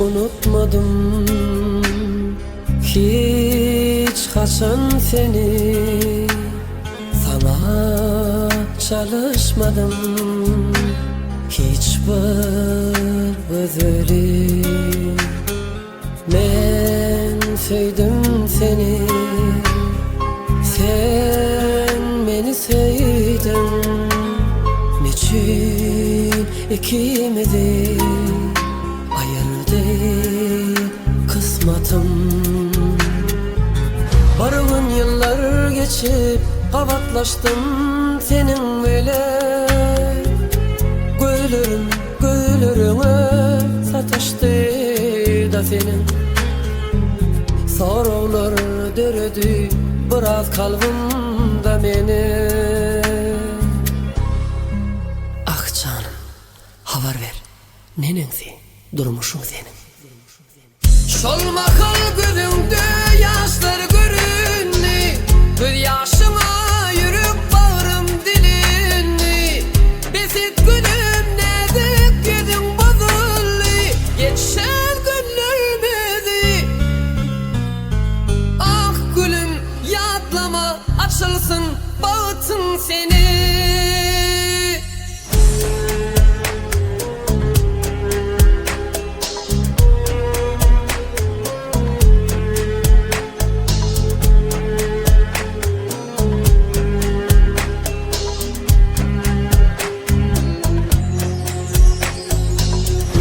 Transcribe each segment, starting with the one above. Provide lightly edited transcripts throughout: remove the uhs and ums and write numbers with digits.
Unutmadym hiç haçan seni Saňa çalyşmadym hiç bir gözeli Men söýdüm seni Sen meni söýdüň Neçün ikimizi Aýyrdy kysmatym. Bir gün ýyllar geçip gabatlaşdym seniň bilen Gözlerim gözleriňe sataşdy-da seniň Soraglar döredi biraz kalbymda meniň Ah janym habar ber Neneňsi durmuşyň seniň? Şol mahal gözüňde ýaşlar göründi, Göz ýaşyňa ýürek bagrym dilindi. Bes et gülüm näzik ýüzüň bozuldy, Geçen günlerimizi. Ah gülüm ýatlama açylsyn bagtyň seniň.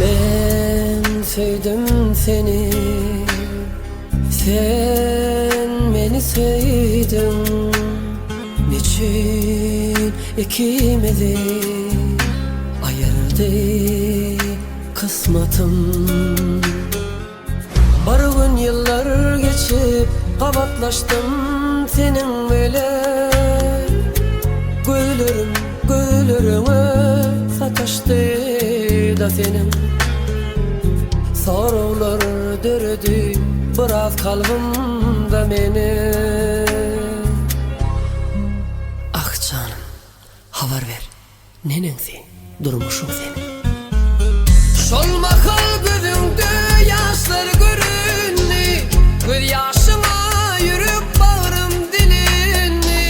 Men söýdüm seni, sen meni söýdüň. Neçün ikimizi aýyrdy kysmatym. Bir gün ýyllar geçip gabatlaşdym seniň bilen. Gözlerim gözleriňe sataşdy-da seniň. Soraglar döredi biraz kalbymda meniň. Ah janym, habar ber, neneňsi durmuşyň seniň? Şol mahal gözüňde ýaşlar göründi, Göz ýaşyňa ýürek bagrym dilindi.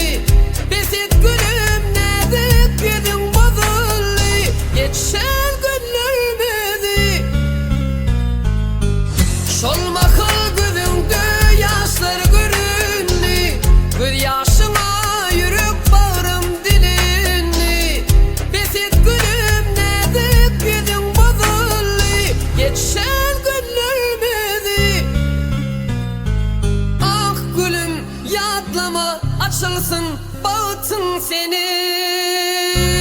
Bes et gülüm näzik ýüzüň bozuldy, Geçen günlerimizi. Şol mahal gözüňde ýaşlar göründi, Göz ýaşyňa ýürek bagrym dilindi. Bes et gülüm näzik ýüzüň bozuldy, Geçen günlerimizi. Ah gülüm ýatlama açylsyn bagtyň seniň.